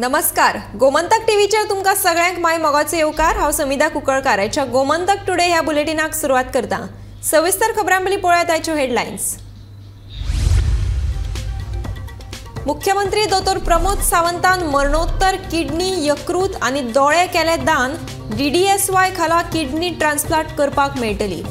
नमस्कार, गोमंतक टीव्हीचेर तुमकां सगळ्यांक my मोगाचो येवकार। हांव समिधा कुंकळकार आयच्या गोमंतक टुडे ह्या बुलेटिनाक सुरवात करता। सविस्तर खबरां पयलीं पळयात आयच्यो हेडलायन्स। मुख्यमंत्री दोतोर प्रमोद सावंतान मरणोत्तर किडनी, यकृत आनी दोळे केले दान। डीडीएसवाय खाला किडनी ट्रान्सप्लांट करपाक मेळटली।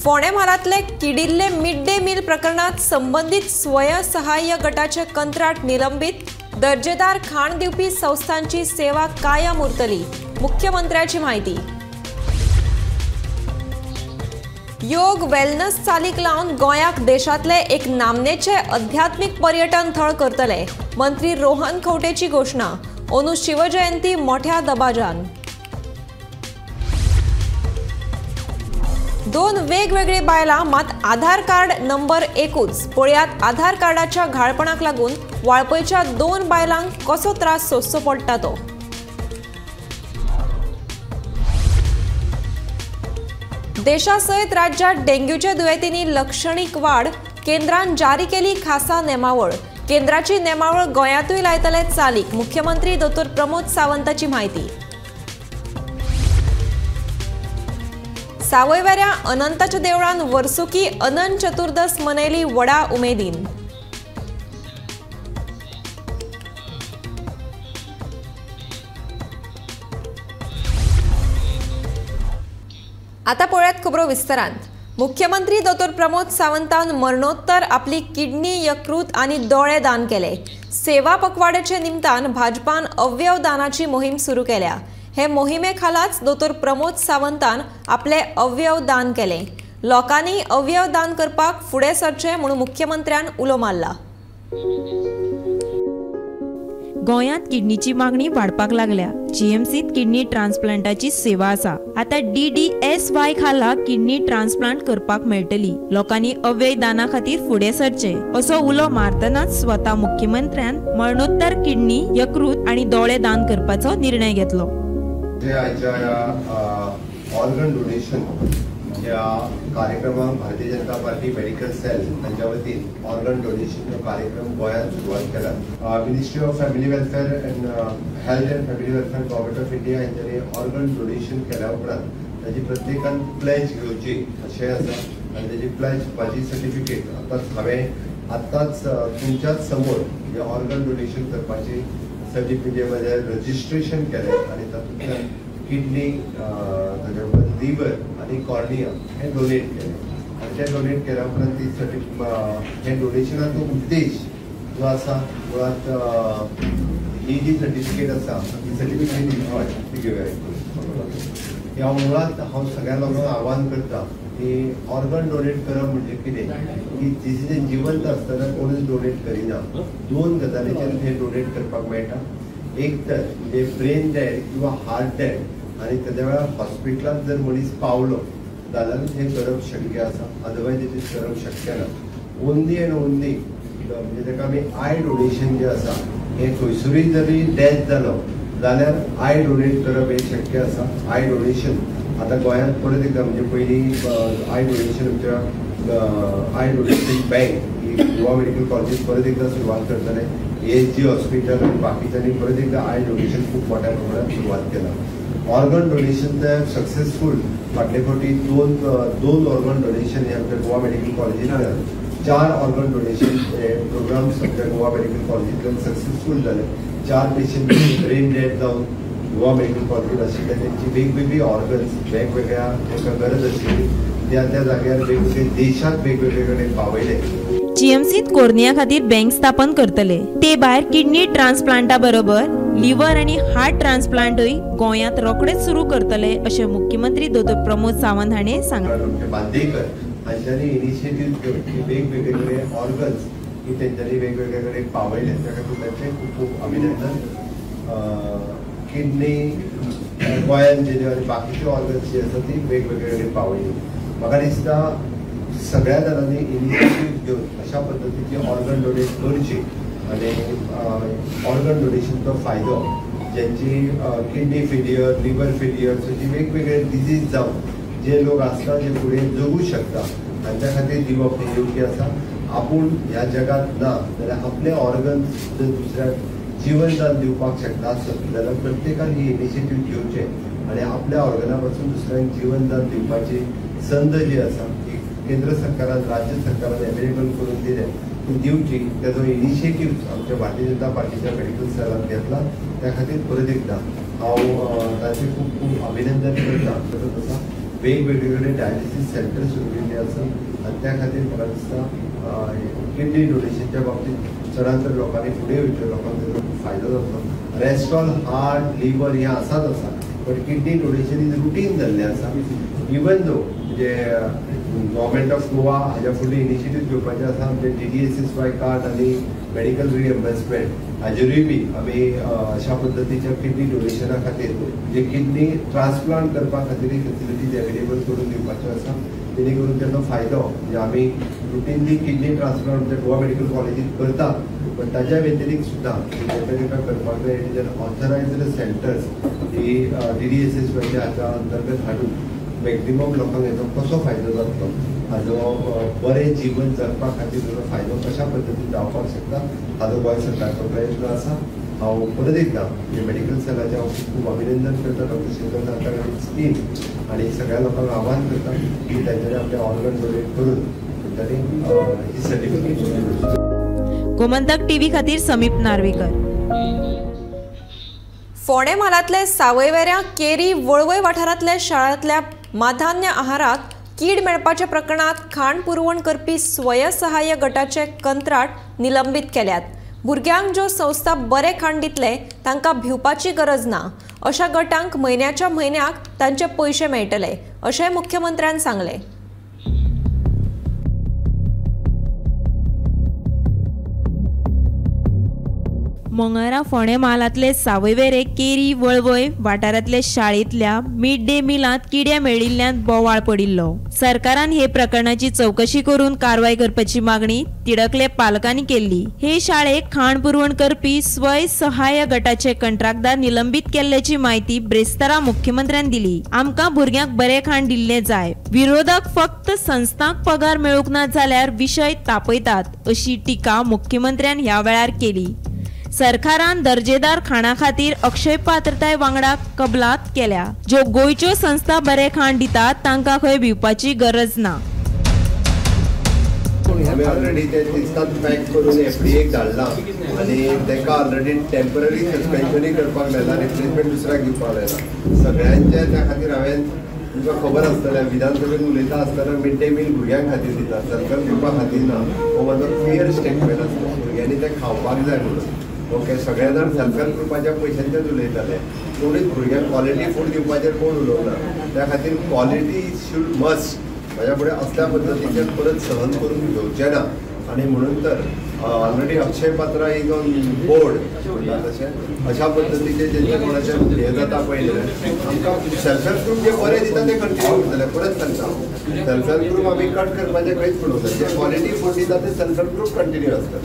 फोंडें म्हालांतले किडिल्ले मिड डे मील प्रकरणात संबंदीत स्वयंसहाय्य गटाचे कंत्राट निलंबीत। दर्जेदार खाण दिवपी संस्थांची सेवा कायम उरतली, मुख्यमंत्र्याची माहिती। योग वेलनेस चालीक लावन गोंयाक देशांतले एक नामनेचे अध्यात्मीक पर्यटन थळ करतले, मंत्री रोहन खंवटेची घोशणा। अंदू शिवजयंती मोठ्या दबाजान। दोन वेगवेगळी बायलां मात आधार कार्ड नंबर एकूच। पळयात आधार कार्डाच्या घाळपणाक लागून वाळपयच्या दोन बायलांक कसो त्रास सोंसचो पडटा तो। देशा सयत राज्यात डेंग्यूच्या दुयेंतींनी लक्षणीक वाड। केंद्रान जारी केली खासा नेमावळ। केंद्राची नेमावळ गोंयांतूय लायतले चालीक, मुख्यमंत्री दोतोर प्रमोद सावंताची माहिती। सावयवेऱ्या अनंताच्या देवळान वर्सुकी अनंत चतुर्दश मनयली व्हडा उमेदीन। आता पळयात खबरो विस्तारान। मुख्यमंत्री दोतोर प्रमोद सावंतान मरणोत्तर आपली किडनी, यकृत आनी दोळे दान केले। सेवा पखवाड्याचे निमतान भाजपान अवयव दानाची मोहीम सुरू केल्या। हे मोहिमे खालाच दोतोर प्रमोद सावंतान आपले अवयव दान केले। लोकांनी अवयव दान करपाक फुडें सरचें म्हणून मुख्यमंत्र्यान उलो मारला। गोंयांत किडनीची मागणी वाडपाक लागल्या। जीएमसीत किडनी ट्रान्सप्लांटाची सेवा आसा। आतां डीडीएसवाय खाला किडनी ट्रान्सप्लांट करपाक मेळटली। लोकांनी अवयव दाना खातीर फुडें सरचें असो उलो मारतनाच स्वता मुख्यमंत्र्यान मरणोत्तर किडनी, यकृत आनी दोळे दान करपाचो निर्णय घेतलो। आयच्या ह्या ऑर्गन डोनेशन ह्या कार्यक्रमाक Bharatiya Janata party medical sale हांच्या वतीन ऑर्गन डोनेशन कार्यक्रम गोंयांत सुरवात केला। Ministry of family welfare and health and family welfare government of India हांच्यांनी ऑर्गन डोनेशन केल्या उपरांत ताजी प्रत्येकान प्लेज घेवची अशें आसा आनी ताजी प्लेज म्हाजी सर्टिफिकेट आतांच हांवें आत्ताच तुमच्याच समोर म्हणजे ऑर्गन डोनेशन करपाची सर्टिफिकेट म्हजें रजिस्ट्रेशन केलें आनी तातूंतल्यान किडनी, ताच्या उपरांत लिवर आनी कॉर्निया हें डोनेट केलें आनी तें डोनेट केल्या उपरांत ती हें डोनेशनाचो उद्देश जो आसा मुळांत ही जी सर्टिफिकेट आसा ही सर्टिफिकेट हय ती घेवया। ह्या मुळांत हांव सगळ्या लोकांक आव्हान करता की ऑर्गन डोनेट करप म्हणजे कितें की जिचे जिवंत आसतना कोणूच डोनेट करिना। दोन गजालीचेर हें डोनेट करपाक मेळटा। एक तर म्हणजे ब्रेन डेड किंवा हार्ट डेड आनी तेज्या वेळार हॉस्पिटलांत जर मनीस पावलो जाल्यारूच हें करप शक्य आसा, अदरवायज it is करप शक्य ना। ओन्ली एंड ओन्ली म्हणजे ताका आमी I donation जें आसा हें खंयसरूय जरी डेथ जालो जाल्यार I donate करप हें शक्य आसा। I donation आतां गोंयांत परत एकदां म्हणजे पयलीं I donation आमच्या I donation bank he Goa medical कॉलेजीत परत एकदां सुरवात करतले। एएसजी हॉस्पिटल आनी बाकीच्यांनी परत एकदां I donation खूब मोठ्या प्रमाणात सुरवात केला। ऑर्गन डोनेशन तर सक्सेसफूल फाटले फावटी दोन ऑर्गन डोनेशन हे आमच्या गोवा मेडिकल कॉलेजींतल्यान 4 ऑर्गन डोनेशन हे प्रोग्राम्स आमच्या गोवा मेडिकल कॉलेजींतल्यान सक्सेसफूल जाले। 4 पेशंट ब्रेन डेड जावन गोवा मेडिकल कॉलेजीत आशिल्ले तेंची वेगवेगळी ऑर्गन्स वेगवेगळ्या तांकां गरज आशिल्ली त्या त्या जाग्यार वेगवेगळे देशांत वेगवेगळे कडेन पावयले। जीएमसीत कोर्निया खातीर बँक स्थापन करतले। ते भायर किडनी ट्रान्सप्लांटा बरोबर लिव्हर आनी हार्ट ट्रान्सप्लांटूय गोंयांत रोखडेच सुरू करतले अशें मुख्यमंत्री दोतोर प्रमोद सावंत हाणें सांगलें। डॉक्टर बांदेकर हांच्यांनी इनिशिएटीव घेवन की वेगवेगळे कडेन ऑर्गन्स ही तेंच्यांनी वेगवेगळे कडेन पावयले, त्या खातीर तांचें खूब खूब अभिनंदन। किडनी गोंयांत दिल्यो आनी बाकीच्यो ऑर्गन्स जी आसा ती वेगवेगळे कडेन पावयली। म्हाका दिसता सगळ्या जाणांनी इनिशिएटीव घेवन अशा पद्दतीची ऑर्गन डोनेट करची आनी ऑर्गन डोनेशनचो फायदो ज्यांची किडनी फेलियर, लिव्हर फेलियर अशी वेगवेगळे डिजीज जावन जे लोक आसता जे फुडें जगू शकता तांच्या खातीर दिवप हें योग्य आसा। आपूण ह्या जगात ना जाल्यार आपले ऑर्गन्स जर दुसऱ्याक जीवनदान दिवपाक शकता आसत जाल्यार प्रत्येकान ही इनिशिएटीव घेवचें आनी आपल्या ऑर्गना पासून दुसऱ्यांक जीवनदान दिवपाची संद जी आसा ती केंद्र सरकारान राज्य सरकारान अवेलेबल करून दिल्या ती दिवची. तेजो इनिशिएटीव आमच्या भारतीय जनता पार्टीच्या मेडिकल सेलान घेतला. त्या खातीर परत एकदां हांव तांचें खूब खूब अभिनंदन करता. तसोच आसा वेगवेगळे कडेन डायलिसीस सेंटर सुरू केल्ली आसा आनी त्या खातीर म्हाका दिसता किडनी डोनेशनच्या बाबतींत चडांत चड लोकांनी फुडें येवचें, लोकांक तेजो खूब फायदो जातलो. रेस्टॉल हार्ट लिवर हें आसाच आसा, but kidney donation is routine जाल्लें आसा. इवन दो म्हणजे गव्हर्मेंट ऑफ गोवा हाज्या फुडले इनिशिएटीव घेवपाचें आसा. आमचें DDSSY card आनी मेडिकल रिएम्बर्समेंट हाजेरूय बी आमी अशा पद्दतीच्या किडनी डोनेशना खातीर म्हणजे किडनी ट्रान्सप्लांट करपा खातीर फेसिलिटीज अवेलेबल करून दिवपाच्यो आसा, जेणे करून तेजो फायदो म्हणजे आमी रुटीनली किडनी ट्रान्सप्लांट म्हणजे गोवा मेडिकल कॉलेजीत करतात, पण ताज्या व्यतिरिक्त सुद्दां जेका जेका करपाक जाय it is an authorised centres he DDSSY हाच्या अंतर्गत हाडून मॅक्झिमम लोकांक हेजो कसो फायदो जातलो, हाजो बरें जीवन जगपा खातीर ताजो फायदो कशा पद्दतीन जावपाक शकता हाजो गोंय सरकारचो प्रयत्न आसा. हांव परत एकदां म्हणजे मेडिकल सेलाचें हांव खूब खूब अभिनंदन करता डॉक्टर शेखर नायक आनी टीम आनी सगळ्या लोकांक आव्हान करता की तांच्यांनी आपले ऑर्गन डोनेट करून तांच्यांनी ही सर्टिफिकेट. गोमंतक टीव्ही खातीर समीप नार्वेकर. फोंडें म्हालांतले सावयवेऱ्यां केरी वळवय वाठारांतल्या शाळांतल्या माधान्य आहारात कीड मेळपाच्या प्रकरणात खाण पुरवण करपी स्वयंसहाय्य गटाचे कंत्राट निलंबीत केल्यात. भुरग्यांक ज्यो संस्था बरें खाण दितले तांकां भिवपाची गरज ना, अशा गटांक म्हयन्याच्या म्हयन्याक तांचे पयशे मेळटले अशें मुख्यमंत्र्यान सांगलें. मंगळारा फोंडें म्हालांतले सावयवेरे केरी वळवय वाठारांतल्या शाळेंतल्या मिड डे मिलांत किडे मेळिल्ल्यान बोवाळ पडिल्लो. सरकारान हे प्रकरणाची चवकशी करून कारवाय करपाची मागणी तिडकले पालकांनी केल्ली. हे शाळेक खाण पुरवण करपी स्वयंसहाय्य गटाचे कंत्राटदार निलंबीत केल्ल्याची म्हायती ब्रेस्तारा मुख्यमंत्र्यान दिली. आमकां भुरग्यांक बरें खाण दिल्लें जाय, विरोधक फक्त संस्थांक पगार मेळूंक ना जाल्यार विशय तापयतात अशी टिका मुख्यमंत्र्यान ह्या वेळार केली. सरकारान दर्जेदार खाणा खातीर अक्षय पात्रताय वांगडा कबलात केल्या. ज्यो गोंयच्यो संस्था बरें खाण दितात तांकां खंय भिवपाची गरज ना. आमी ऑलरेडी ते दिसतात पॅक करून FDA धाडला आनी तांकां ऑलरेडी टेम्पररी सस्पेन्शनूय करपाक लायला, रिप्लेसमेंट दुसऱ्याक दिवपाक लायला. सगळ्यांच्या त्या खातीर हांवें तुमकां खबर आसतलें विधानसभेत उलयता आसतना मिड डे मील भुरग्यां खातीर दिता, सरकार दिवपा खातीर ना. हो म्हाजो क्लियर स्टेटमेंट आसता, भुरग्यांनी तें खावपाक जाय म्हणून. ओके, सगळे जाण सेल्फ हेल्प ग्रुपाच्या पयशांचेच उलयताले, कोणूच भुरग्यांक क्वॉलिटी फूड दिवपाचेर कोण उलोवना. त्या खातीर क्वॉलिटी should must म्हाज्या फुडें असल्या पद्दतीचेर परत सहन करून घेवचें ना. आनी म्हणून तर already Akshaya Patra is on board म्हणटा तशें अशा पद्दतीचे जेंचे कोणाचें हें जाता पळयलें आमकां सेल्फ हेल्प ग्रूप जे बरें दिता ते कंटिन्यू उरतले. परत सांगता सेल्फ हेल्प ग्रूप आमी कट करपाचें खंयच पडूंक ना, जे क्वॉलिटी फूड दिता ते सेल्फ हेल्प ग्रूप कंटिन्यू आसता.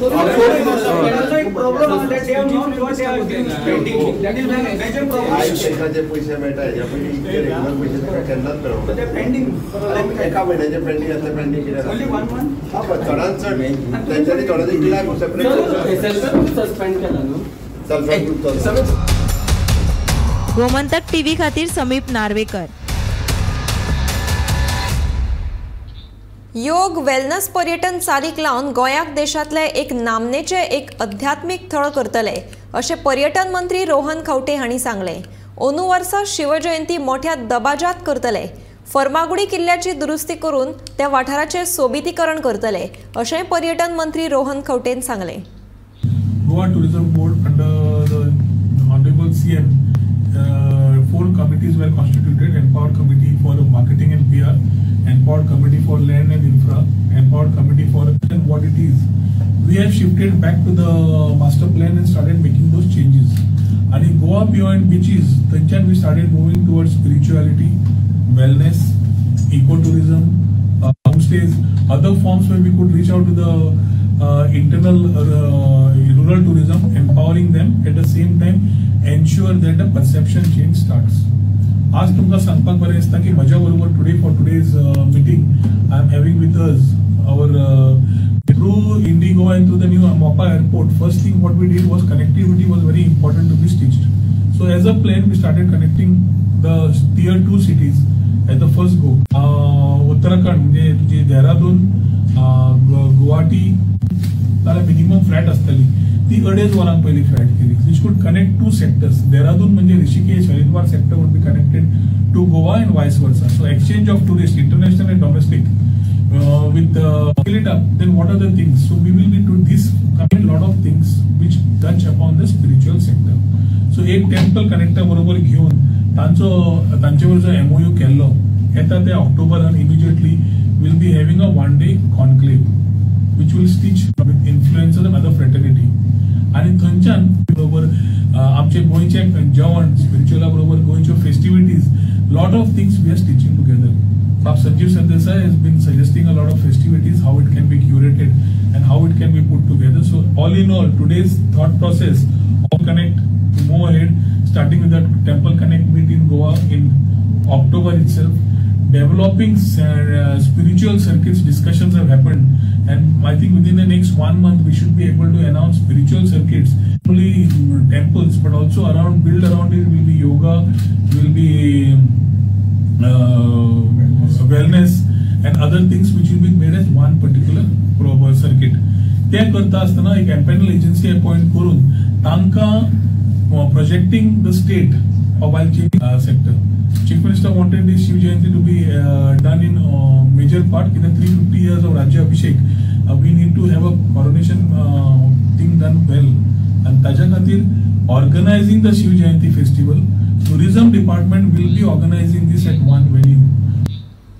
आयज तांकां जे पयशे मेळटा हेज्या पयलीं इतके रेगुलर पयशे तांकां केन्नाच मेळूंक ना. एका म्हयन्याचे पेंडींग आसले पेंडींग कितें आसा चडांत चड तेंच्यांनी थोडे किल्लाक सेपरेट सस्पेंड केला न्हू self help group. Gomantak TV खातीर समीप नार्वेकर. योग वेलनेस पर्यटन चालीक लावन गोंयाक देशांतलें एक नामनेचें एक अध्यात्मीक थळ करतले अशें पर्यटन मंत्री रोहन खंवटे हांणी सांगलें. अंदू वर्सा शिवजयंती मोठ्या दबाज्यात करतले. फर्मागुडी किल्ल्याची दुरुस्ती करून त्या वाठाराचें सोबितीकरण करतले अशें पर्यटन मंत्री रोहन खंवटेन सांगलें. Goa Tourism Board under the Honorable CM, 4 committees were constituted: Empowered Committee for Marketing and PR, Empowered Committee for Land and Infra, Empowered Committee for and what it is. We have shifted back to the master plan and started making those changes. And in Goa Beyond Beaches, then we started moving towards spirituality, wellness, ecotourism, homestays, other forms where we could reach out to the internal rural tourism, empowering them at the same time ensure that the perception change starts. आज तुमकां सांगपाक बरें दिसता की म्हज्या बरोबर today for today's meeting I am having with us our Through IndiGo and through the new Mopa airport, first thing what we did was connectivity was very important to be stitched. So as a plan, we started connecting the tier 2 cities at the first go. Uttarakhand म्हणजे तुझी देहरादून, गुवाहाटी नाल्यार minimum flight आसतली ती 2.5 वरां पयलीं flight केली, which could connect 2 sectors. Dehradun म्हणजे Rishikesh, Haridwar sector would be connected to Goa and vice versa. So exchange of tourist, international and domestic, with fill it up, then what are the things? So we will be to this commit lot of things which touch upon the spiritual sector. So एक temple connector बरोबर घेवन तांचो तांचे बरोबर जो MOU केल्लो येता ते ऑक्टोबरान immediately will be having a 1 day conclave which will stitch with influencers and other fraternity. आनी थंयच्यान बरोबर आमचे गोंयचे जेवण स्पिरिच्युअला बरोबर गोंयच्यो festivities, lot of things we are stitching together. Bab Sanjeev Sardesai has been suggesting a lot of festivities, how it can be curated and how it can be put together. So all in all, today's thought process of connect to move ahead, starting with the Temple Connect meet in Goa in October itself, developing spiritual circuits discussions have happened, and I think within the next 1 month we should be able to announce spiritual circuits, not only temples but also around, build around it will be yoga, will be wellness and other things which will be made as one particular proper circuit. ते करता आसतना एक empanel agency appoint करून तांकां projecting the state while changing sector. Chief Minister wanted this Shiv Jayanti to be done in major part. In the 350 years of Rajya Abhishek, we need to have a coronation thing done well. And taja khatir organizing the Shiv Jayanti festival, tourism department will be organizing this at one venue.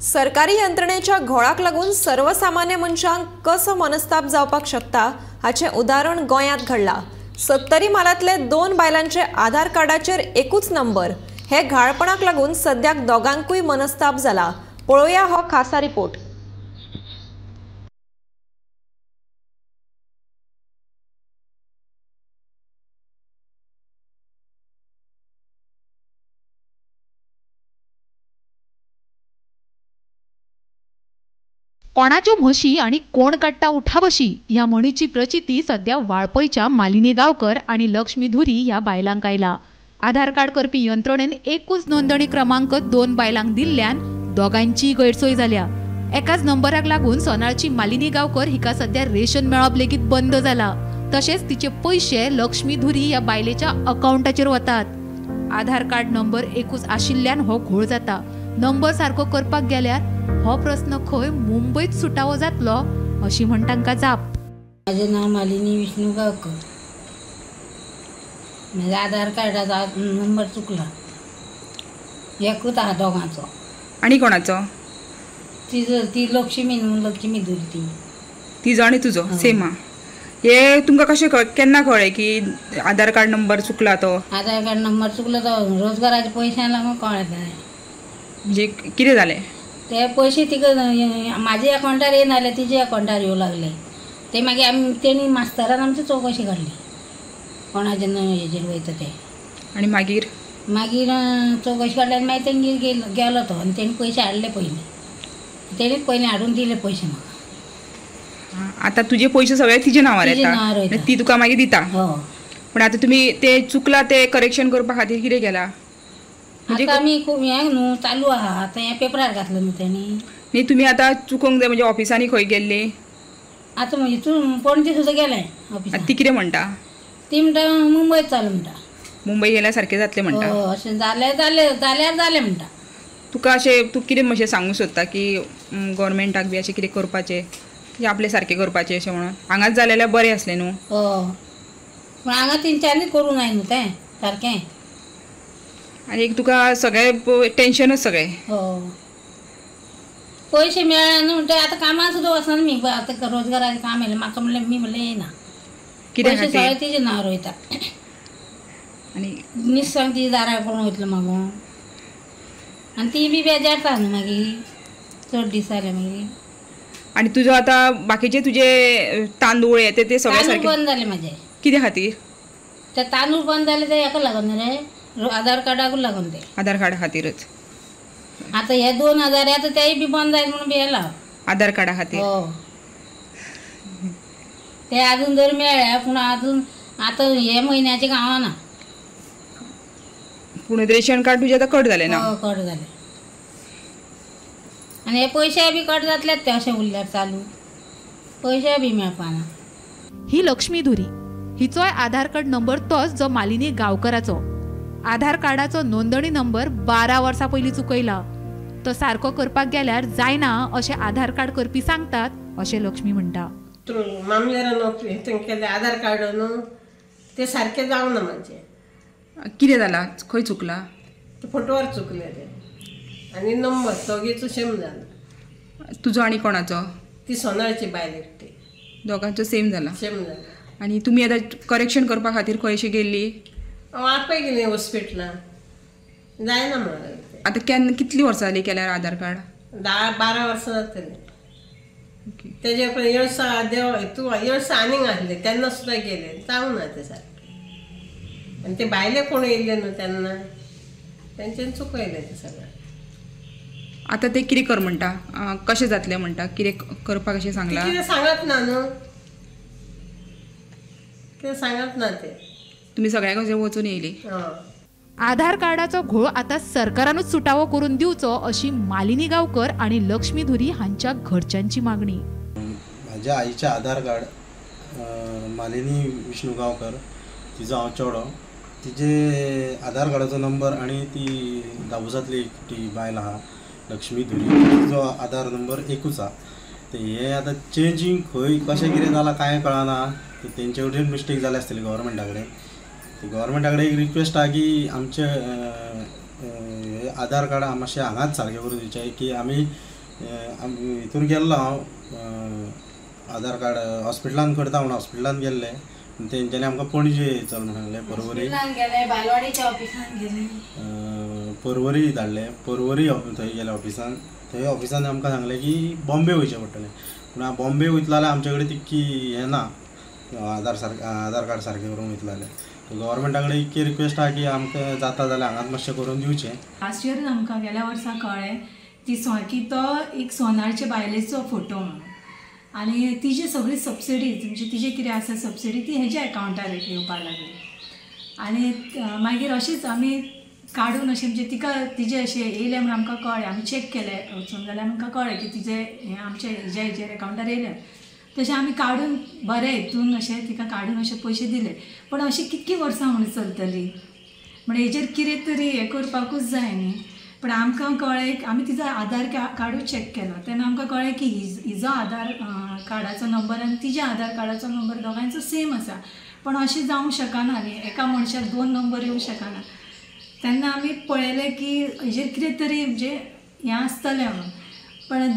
सरकारी यंत्रणेच्या घोळाक लागून सर्वसामान्य मनशांक कसो मनस्ताप जावपाक शकता हाचें उदाहरण गोंयांत घडलां. सत्तरी म्हालांतले 2 बायलांचे आधार कार्डाचेर एकूच नंबर हे घाळपणाक लागून सद्याक दोगांकूय मनस्ताप जाला. पळोवया हो खासा रिपोर्ट. कोणाच्यो म्हशी आनी कोण काडटा उठाबशी ह्या म्हणीची प्रचिती सद्या वाळपयच्या मालिनी गांवकर आनी लक्ष्मी धुरी ह्या बायलांक आयला. आधार कार्ड करपी यंत्रणेन एकूच नोंदणी क्रमांक 2 बायलांक दिल्ल्यान दोगांचीय गैरसोय जाल्या. एकाच नंबराक लागून सोनाळची मालिनी गांवकर हिका सद्या रेशन मेळप लेगीत बंद जाला. तशेंच तिचे पयशे लक्ष्मी धुरी ह्या बायलेच्या अकावंटाचेर वतात. आधार कार्ड नंबर एकूच आशिल्ल्यान हो घोळ जाता. नंबर सारको करपाक गेल्यार हो प्रस्न खंय मुंबयत सुटावो जातलो अशी म्हण तांकां जाप. माझे नाव मालिनी विष्णू गावकर. माझ्या आधार कार्डाचा नंबर चुकला, एकूच आहा दोगांचो. आनी कोणाचो? तिजो, ती लक्ष्मी न्हू, लक्ष्मी धुरी ती. तिजो आनी तुजो सेम आहा. हे तुमकां कशें केन्ना कळ्ळें की आधार कार्ड नंबर चुकला तो? आधार कार्ड नंबर चुकलो तो रोजगाराच्या पयशां लागून कळ्ळें तें. म्हणजे कितें जालें? ते पयशे तिका म्हाजे अकावंटार येयना जाले, तिजे अकावंटार येवं लागले. ते मागीर आमी तेणी मास्तरान आमची चवकशी काडली कोणाचे हेजेर वयता ते. आनी मागीर? मागीर चवकशी काडली आनी मागीर तेंगेर गेलो तो आनी तेणी पयशे हाडले पयलीं, तेणीच पयलीं हाडून दिले पयशे म्हाका. आतां तुजे पयशे सगळे तिजे नांवार येता, ती तुका मागीर दिता. पूण आतां तुमी ते चुकला ते करेक्शन करपा खातीर कितें केलां? आतां आमी खूब हें न्हू चालू आहा, आतां हें पेपरार घातलो न्हू तेणी. न्ही तुमी आतां चुकोंक जाय म्हणजे ऑफिसांनी खंय गेल्ली? आतां म्हणजे तूं पणजे सुद्दां गेलें ऑफिसांत. ती कितें म्हणटा? ती म्हणटा मुंबयत चालू म्हणटा. मुंबय गेल्यार सारकें जातलें म्हणटा? अशें जालें जालें जाल्यार जालें म्हणटा. तुका अशें तूं कितें मातशें सांगूंक सोदता की गोवोरमेंटाक बी अशें कितें करपाचें, आपलें सारकें करपाचें अशें म्हणून? हांगाच जालें जाल्यार बरें आसलें न्हू? हय, पूण हांगा तेंच्यांनी करूंक जाय न्हू तें सारकें. आनी एक तुका सगळें टेंशनच सगळें. हय, पयशे मेळ्ळे न्हू म्हणटा आतां कामां सुद्दां वचना मी, आतां रोजगाराचें काम येयलें म्हाका, म्हणलें मी म्हणलें येयना. पयशे सगळे तिजे नांवार वयता. आनी निसंग तिजे दारार कोण वयतलो मागूंक, आनी ती बी बेजारता न्हू मागीर चड दीस जाले मागीर. आनी तुजो आतां बाकीचे तुजे तांदूळ हे ते सगळे सारके बंद जाले म्हाजे. कित्या खातीर? ते तांदूळ बंद जाले ते हेका लागून रे, आधार कार्डाकूच लागून ते. आधार कार्डा खातीरच. आतां हे 2000 आतां तेय बी बंद जायत म्हणून भियेला आधार कार्डा खातीर. हय. ते अजून जर मेळ्ळे पूण अजून आतां हे म्हयन्याचे गावना. पूण रेशन कार्ड तुजें आतां कट जालें ना? कट जालें आनी हे पयशे बी कट जातले ते अशें उरल्यार चालू पयशे बी मेळपाना. ही लक्ष्मी धुरी हिचोय आधार कार्ड नंबर तोच जो मालिनी गांवकराचो. आधार कार्डाचो नोंदणी नंबर 12 वर्सां पयलीं चुकयला. तो सारको करपाक गेल्यार जायना अशें आधार कार्ड करपी सांगतात अशें लक्ष्मी म्हणटा. मामलेरान हितून केलें आधार कार्ड न्हू ते सारकें जावना म्हाजें. कितें जालां? खंय चुकलां? ते फोटवार चुकले ते आनी नंबर दोगीचो सेम जाला. तुजो आनी कोणाचो? ती सोनाळची बायल एकटी. दोगांचो सेम जाला? सेम जाला. आनी तुमी आतां करेक्शन करपा खातीर खंय अशी गेल्ली? हांव आपय गेली हॉस्पिटलान जायना म्हणून. आतां केन्ना कितलीं वर्सां जालीं केल्यार आधार कार्ड? 10-12 वर्सां जातलीं. तेजे उपरांत येळसा देव हितू येळसा आनीक आसले तेन्ना सुद्दां गेले जावना ते सारकें. आनी ते भायले कोण येयल्ले न्हू तेन्ना तेंच्यानी चुकयलें तें सगळें. आतां ते कितें कर म्हणटा? कशें जातलें म्हणटा? कितें करपाक अशें सांगलां? कितें सांगत ना न्हू, कितें सांगत ना ते. तुमी सगळ्या कडेन वचून येयली? आधार कार्डाचो घोळ आतां सरकारानूच सुटावो करून दिवचो अशी मालिनी गांवकर आनी लक्ष्मी धुरी हांच्या घरच्यांची मागणी. म्हाज्या आईचें आधार कार्ड मालिनी विष्णू गांवकर तिजो हांव चेडो. तिजे आधार कार्डाचो नंबर आनी ती दाबोसांतली एकटी बायल आहा लक्ष्मी धुरी तिजो आधार नंबर एकूच आहा. ते हे आतां चेंजींग खंय कशें कितें जालां कांय कळना. ते तेंचे कडेन मिस्टेक जाल्या आसतली गव्हर्मेंटा कडेन. गव्हर्मेंटा कडेन एक रिक्वेस्ट आहा की आमचें आधार कार्ड मातशें हांगाच सारकें करून दिवचें की आमी हितून गेल्लो हांव आधार कार्ड हॉस्पिटलान करता म्हणून हॉस्पिटलान गेल्ले तेंच्यांनी आमकां पणजे चल म्हणून सांगलें. पर्वरी पर्वरी धाडले. पर्वरी थंय गेले ऑफिसान. थंय ऑफिसान आमकां सांगलें की बॉम्बे वयचें पडटलें. पूण बॉम्बे वयतलो जाल्यार आमचे कडेन तितकी हें ना आधार सारकें आधार कार्ड सारकें करूंक वयतलो जाल्यार. गव्हर्मेंटा कडेन इतकी रिक्वेस्ट आहा की आमकां जाता जाल्यार हांगाच मातशें करून दिवचें. लास्ट इयर आमकां गेल्या वर्सा कळ्ळें ती की तो एक सोनारचे बायलेचो फोटो म्हणून आनी तिजी सगळी सबसिडीज म्हणजे तिजें कितें आसा सबसिडी ती हेज्या एकावंटार येवपाक लागली. आनी मागीर अशेंच आमी काडून अशें म्हणजे तिका तिजें अशें येयलें म्हूण आमकां कळ्ळें. आमी चॅक केलें वचून जाल्यार आमकां कळ्ळें की तिजें हें आमच्या हेज्या हेजेर एकावंटार येयलें. तशें आमी काडून बरें हितून अशें तिका काडून अशें पयशे दिले. पूण अशीं कितकीं वर्सां म्हूण चलतली म्हण हेजेर कितें तरी हें करपाकूच जाय न्ही. पूण आमकां कळ्ळें आमी तिजो आधार कार्डूच चॅक केलो तेन्ना आमकां कळ्ळें की हिजो आधार कार्डाचो नंबर आनी तिज्या आधार कार्डाचो नंबर दोगांयचो सेम आसा. पूण अशें जावंक शकना न्ही, एका मनशाक 2 नंबर येवंक शकना. तेन्ना आमी पळयलें की हेजेर कितें तरी म्हणजे हें आसतलें म्हणून. पण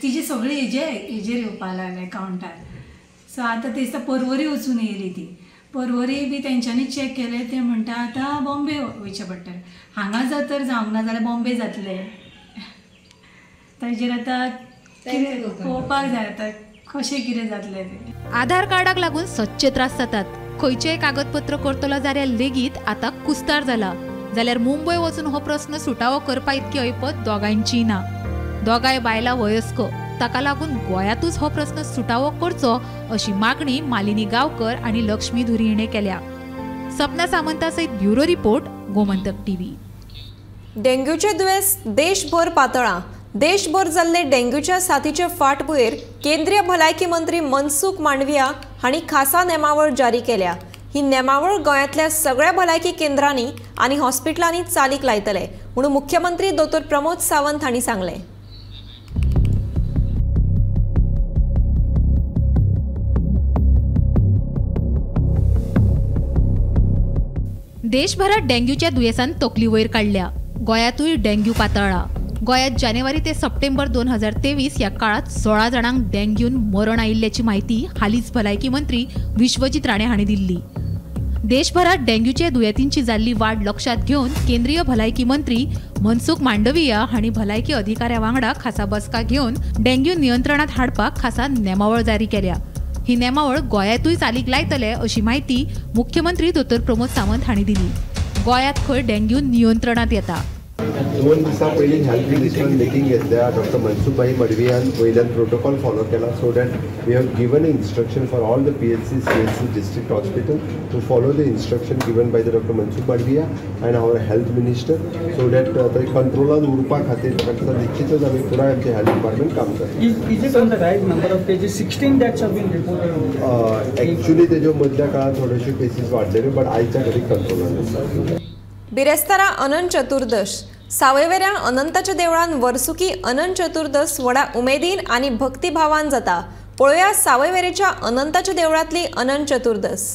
तिजी सगळी हेजेर येवपाक लागले एकावंटार. सो आतां ती दिसता पर्वरी वचून येयली ती. पर्वरी बी तेंच्यांनी चॅक केलें ते म्हणटा आतां बॉम्बे वयचें पडटलें. हांगा जर तर जावंक ना जाल्यार बॉम्बे जातलें. ताजेर आतां कितें पळोवपाक जाय आतां कशें कितें जातलें तें. आधार कार्डाक लागून सदचे त्रास जातात. खंयचेय कागदपत्र करतलो जाल्यार लेगीत आतां कुस्तार जाला. जाल्यार मुंबय वचून हो प्रस्न सुटावो करपा इतकी ऐपत दोगांयची ना. दोगांय बायलां वयस्क, ताका लागून गोंयांतूच हो प्रस्न सुटावो करचो अशी मागणी मालिनी गांवकर आनी लक्ष्मी धुरी हिणें केल्या. सपना सामंता सयत ब्युरो रिपोर्ट, गोमंतक टीव्ही. डेंग्यूचे दुयेंस देशभर पातळां. देशभर जाल्ले डेंग्यूच्या साथीचे फाटभुंयेर केंद्रीय भलायकी मंत्री मनसुख मांडविया हांणी खासा नेमावळ जारी केल्या. ही नेमावळ गोंयांतल्या सगळ्या भलायकी केंद्रांनी आनी हॉस्पिटलांनी चालीक लायतले म्हणून मुख्यमंत्री दोतोर प्रमोद सावंत हांणी सांगलें. देशभरात डेंग्यूच्या दुयेंसान तकली वयर काडल्या. गोंयांतूय डेंग्यू पातळ्ळा. गोंयांत जानेवारी ते सप्टेंबर 2023 ह्या काळात 16 जाणांक डेंग्यून मरण आयिल्ल्याची म्हायती हालींच भलायकी मंत्री विश्वजीत राणे हांणी दिल्ली. देशभरात डेंग्यूच्या दुयेंतींची जाल्ली वाड लक्षात घेवन केंद्रीय भलायकी मंत्री मनसुख मांडविया हांणी भलायकी अधिकाऱ्या वांगडा खासा बसका घेवन डेंग्यू नियंत्रणात हाडपाक खासा नेमावळ जारी केल्या. ही नेमावळ गोंयांतूय चालीक लायतले अशी म्हायती मुख्यमंत्री दोतोर प्रमोद सावंत हांणी दिली. गोंयांत खंय डेंग्यू नियंत्रणात येता. 2 दिसां पयलीं हेल्थ मिनिस्टरान मिटींग घेतल्या. डॉक्टर मनसुखभाई मडवियान वयल्यान प्रोटोकॉल फॉलो केला so that we have given instruction for all the PHC CHC district hospital to follow the instruction given by the doctor Mansukh Mandaviya and our health minister so that ते कंट्रोलान उरपा खातीर म्हाका निश्चितच आमी पुराय आमचें health department काम करता. एक्चुअली तेज्यो मदल्या काळांत थोड्योश्यो केसीस वाडलेल्यो बट आयच्या घडीक कंट्रोलान आसा. बिरेस्तारा अनंत चतुर्दश सावयवेऱ्या अनंताच्या देवळान वर्सुकी अनंत चतुर्दश व्हडा उमेदीन आनी भक्तिभावान जाता. पळोवया सावयवेरेच्या अनंताच्या देवळांतली अनंत चतुर्दश.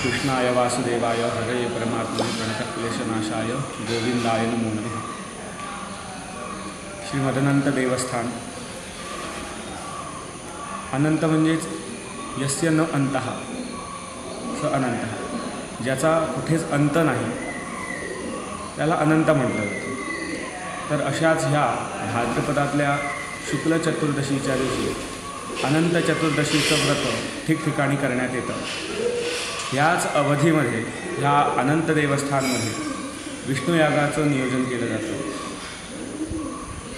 कृष्णाय वासुदेवाय हरये परमात्मने प्रणतक्लेशनाशाय गोविंदाय नमो नमः. श्रीमदनंत देवस्थान. अनंत म्हणजेच यस्य न अंतः स अनंतः, ज्याचा कुठेच अंत नाही त्याला अनंत म्हटलं जातं. तर अशाच ह्या भाद्रपदातल्या शुक्ल चतुर्दशीच्या दिवशी अनंत चतुर्दशीचं व्रत ठिकठिकाणी करण्यात येतं. ह्याच अवधीमध्ये ह्या अनंत देवस्थानमध्ये विष्णुयागाचं नियोजन केलं जातं.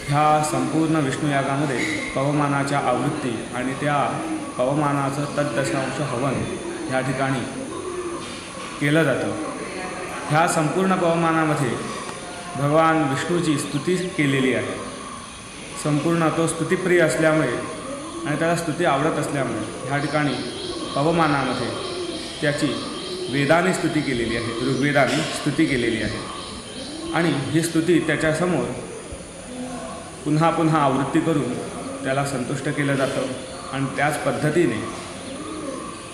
ह्या संपूर्ण विष्णुयागामध्ये पवमानाच्या आवृत्ती आणि त्या पवमानाचं तद्दशांश हवन ह्या ठिकाणी केलं जातं. ह्या संपूर्ण पवमानामध्ये भगवान विष्णूची स्तुती केलेली आहे. संपूर्ण तो स्तुतिप्रिय असल्यामुळे आणि त्याला स्तुती आवडत असल्यामुळे ह्या ठिकाणी पवमानामध्ये त्याची वेदाने स्तुती केलेली आहे, ऋग्वेदाने स्तुती केलेली आहे आणि ही स्तुती त्याच्यासमोर पुन्हा पुन्हा आवृत्ती करून त्याला संतुष्ट केलं जातं आणि त्याच पद्धतीने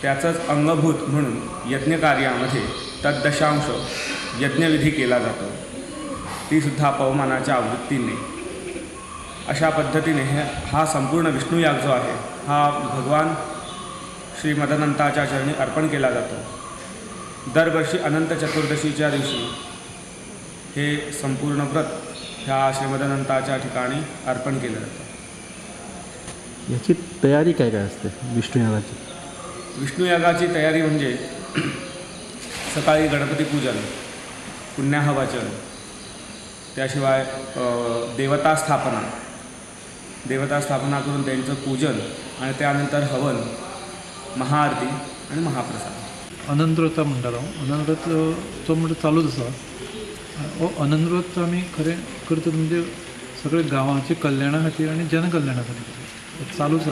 त्याचंच अंगभूत म्हणून यज्ञकार्यामध्ये तद्दशांश यज्ञविधी केला जातो, तीसुद्धा पवमानाच्या आवृत्तीने. अशा पद्धतीने हा संपूर्ण विष्णुयाग जो आहे हा भगवान श्री मदनंताच्या चरणी अर्पण केला जातो. दरवर्षी अनंत चतुर्दशीच्या दिवशी हे संपूर्ण व्रत ह्या श्रीमदनंताच्या ठिकाणी अर्पण केलं जातं. याची तयारी काय काय असते विष्णुयागाची? विष्णुयागाची तयारी म्हणजे सकाळी गणपती पूजन, पुण्याहवाचन, त्याशिवाय देवता स्थापना, देवता स्थापना करून त्यांचं पूजन आणि त्यानंतर हवन, महाआरती आणि महाप्रसाद. अनंतव्रत म्हणटालो, अनंतव्रत तो म्हणटा चालूच आसा. हो अनंतव्रत आमी खरें करतात म्हणजे सगळे गांवाचे कल्याणा खातीर आनी जनकल्याणा खातीर करतात, चालूच आसा.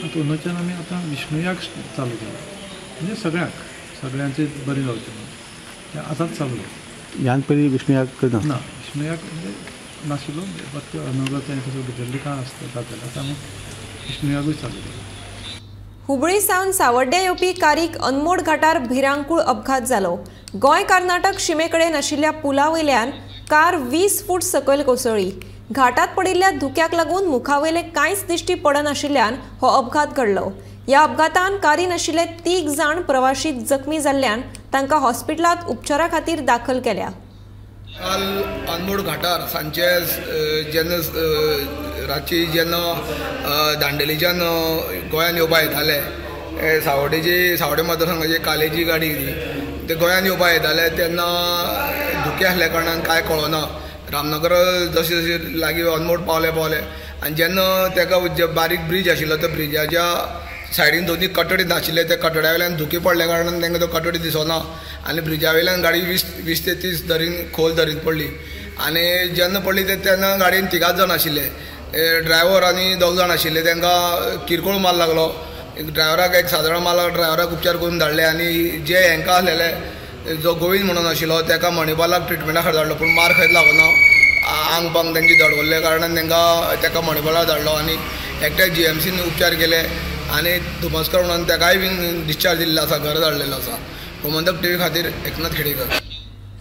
आतां अंदूच्यान आमी आतां विष्णुयाग चालू केला, म्हणजे सगळ्यांक सगळ्यांचें बरें जावचें म्हणून तें आतांच चालू केलां. ह्यान पयलीं विष्णुयाग करना? ना, विष्णुयाग म्हणजे नाशिल्लो, फक्त अनंतव्रत हें तसो भितरलें काम आसता जातालें. आतां आमी विष्णुयागूय चालू केला. हुबळी सावन सावड्ड्या येवपी कारीक अनमोड घाटार भिरांकूळ अपघात जालो. गोंय कर्नाटक शिमेकडेन आशिल्ल्या पुला वयल्यान कार 20 फूट सकयल कोसळ्ळी. घाटात पडिल्ल्या धुक्याक लागून मुखावयले कांयच दिश्टी पडनाशिल्ल्यान हो अपघात घडलो. ह्या अपघातान कारीन आशिल्ले 3 जाण प्रवाशी जखमी जाल्ल्यान तांकां हॉस्पिटलांत उपचारा खातीर दाखल केल्या. काल अनमोड घाटार सांजचे जेन्ना रातची जेन्ना दांडेलीच्यान गोंयान येवपा येताले, सावडेची सावडे मतदारसंघाची कालेची गाडी ती ते गोंयान येवपा येताले तेन्ना धुकें आसल्या कारणान कांय कळना. रामनगर जशें जशें लागीं अनमोड पावले पावले आनी जेन्ना तेका बारीक ब्रीज आशिल्लो त्या ब्रिजाच्या सायडीन दोनूय कटडी नाशिल्ले, त्या कटड्या वयल्यान धुकी पडल्या कारणान तांकां तो कटडी दिसना आनी ब्रिजा वयल्यान गाडी 20 ते 30 दरीन खोल दरीन पडली आनी जेन्ना पडली ते तेन्ना गाडयेन तिगाच जाण आशिल्ले, ड्रायव्हर आनी 2 जाण आशिल्ले. तांकां किरकोळ माल लागलो, ड्रायव्हराक एक सादारण माल, ड्रायव्हराक उपचार करून धाडले आनी जे हांकां आसलेले जो गोविंद म्हणून आशिल्लो ताका मणिपालाक ट्रिटमेंटा खातीर धाडलो, पूण मार खंयच लागना, आंग पांग तांची दडवल्ल्या कारणान तांकां ताका मणिपालाक धाडलो आनी एकट्याक GMCन उपचार केले आनी धुमसकर म्हणून ताकाय बीन डिस्चार्ज दिल्लो आसा, घरा धाडलेलो आसा. गोमंतक टीव्ही खातीर एकनाथ खेडेकर.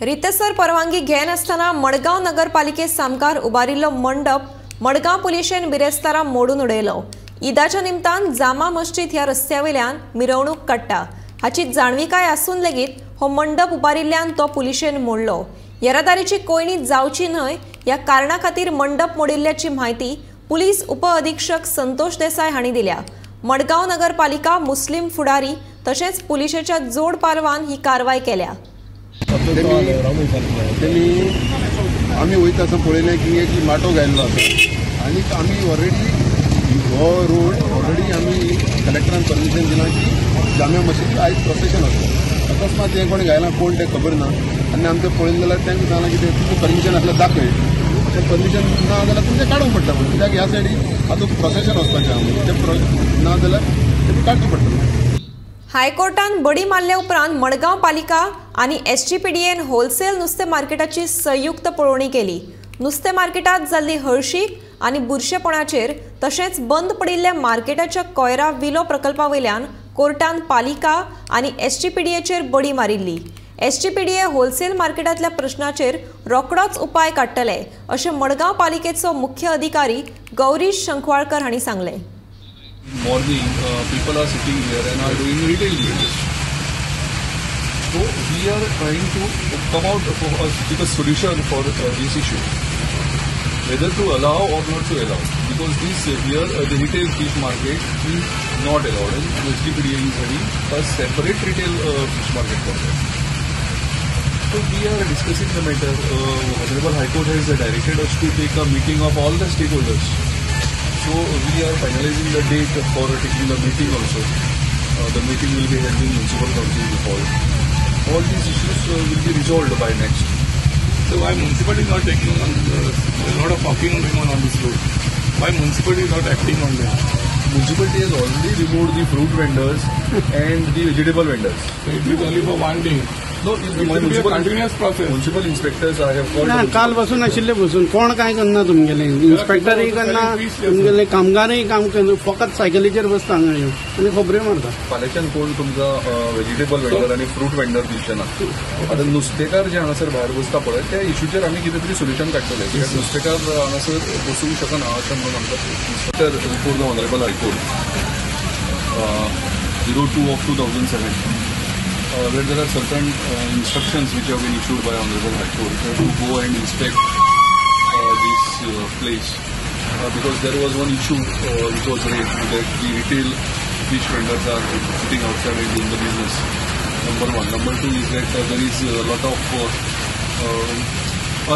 रितसर परवानगी घेनासतना मडगांव नगरपालिके सामकार उबारिल्लो मंडप मडगांव पुलिशेन बिरेस्तारा मोडून उडयलो. ईदाच्या निमतान जामा मस्जिद ह्या रस्त्यावेल्यान मिरवणूक काडटा हाची जाणविकाय आसून लेगीत हो मंडप उबारिल्ल्यान तो पुलिशेन मोडलो. येरादारीची कोयणी जावची न्हय ह्या कारणा खातीर मंडप मोडिल्ल्याची म्हायती पुलीस उपअधिक्षक संतोष देसाय हांणी दिल्या. मडगांव नगरपालिका, मुस्लीम फुडारी तशेंच पुलिशेच्या जोड पालवान ही कारवाय केल्या. आमी वयता आसतना पळयलें की एक माटो घायल्लो आसा आनी आमी ऑलरेडी हो रोड ऑलरेडी आमी कलेक्टरान परमिशन दिलां की जाम्या मशिदीक आयज प्रोसेशन आसता. अकस्मात हें कोणें घायलां कोण तें खबर ना आनी आमचें पळयलें जाल्यार तांकां सांगलां की तें तुमचें परमिशन आसल्यार दाखय, तें परमिशन ना जाल्यार तुमचें काडूंक पडटा म्हणून, कित्याक ह्या सायडीन आतां प्रोसेशन वचपाचें आहा म्हणून तें ना जाल्यार तें काडचें पडटलें. हायकोर्टान बडी मारल्या उपरांत मडगांव पालिका आनी SGPDAन होलसेल नुस्तें मार्केटाची संयुक्त पळोवणी केली. नुस्तें मार्केटांत जाल्ली हळशीक आनी बुरशेपणाचेर तशेंच बंद पडिल्ल्या मार्केटाच्या कोयरा विलो प्रकल्पा वयल्यान कोर्टान पालिका आनी SGPDAचेर बडी मारिल्ली. SGPDA wholesale मार्केटांतल्या प्रश्नाचेर रोखडोच उपाय काडटले अशें मडगांव पालिकेचो मुख्य अधिकारी गौरीश शंखवाळकर हांणी सांगलें. Morning, people are sitting here and are doing retail business. So we are trying to come out with a solution for this issue, whether to allow or not to allow, because this here the retail fish market is not allowed and SGPDA is having a separate retail fish market for that. So we are discussing the matter. Honorable High Court has directed us to take a meeting of all the stakeholders. So we are finalizing the date for taking the meeting also. The meeting will be held in Municipal Council hall. All these issues will be resolved by next. So why municipality is not taking on a lot of parking going on this road? Why municipality is not acting on that? Municipality has already removed the fruit vendors and the vegetable vendors. So it is only for one day. No, it will be a continuous process. Municipal inspectors I have called. ना काल बसून आशिल्ले बसून कोण काय करना तुमगेले इन्स्पेक्टरय करना, तुमगेले कामगारय काम करना, फकत सायकलीचेर बसता हांगा येवन आनी खबऱ्यो मारता. फाल्यांच्यान कोण तुमकां व्हेजिटेबल वेंडर आनी फ्रूट वेंडर दिवचे ना. आतां नुस्तेकार जे हांगासर भायर बसता पळय त्या इशूचेर आमी कितें तरी सोल्युशन काडटले, कित्याक नुस्तेकार हांगासर बसूंक शकना अशें म्हणून आमकां inspector before the honourable high court 02 of 2007. Where there are certain instructions which have been issued by Honorable High Court to go and inspect this place because there was one issue which was raised that the retail fish vendors are sitting outside and doing the business. Number one. Number two is that there is a lot of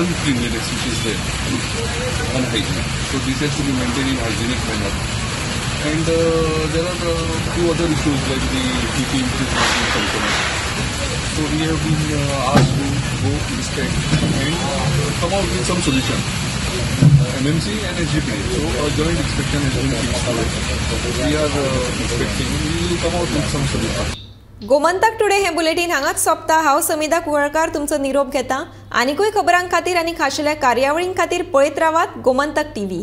uncleanliness which is there, unhygiene. So this has to be maintained in hygienic manner. And there are few other issues like the TP which is not being functional. So we have been asked to go inspect and come out with some solution. MMC and SGPDA. So a joint inspection has been fixed. We are inspecting. We will come out with some solution. Gomantak today हे bulletin हांगाच सोंपता. हांव समिधा कुवळकार तुमचो निरोप घेता. आनिकूय खबरां खातीर आनी खाशेल्या कार्यावळीं खातीर पळयत रावात गोमंतक टीव्ही.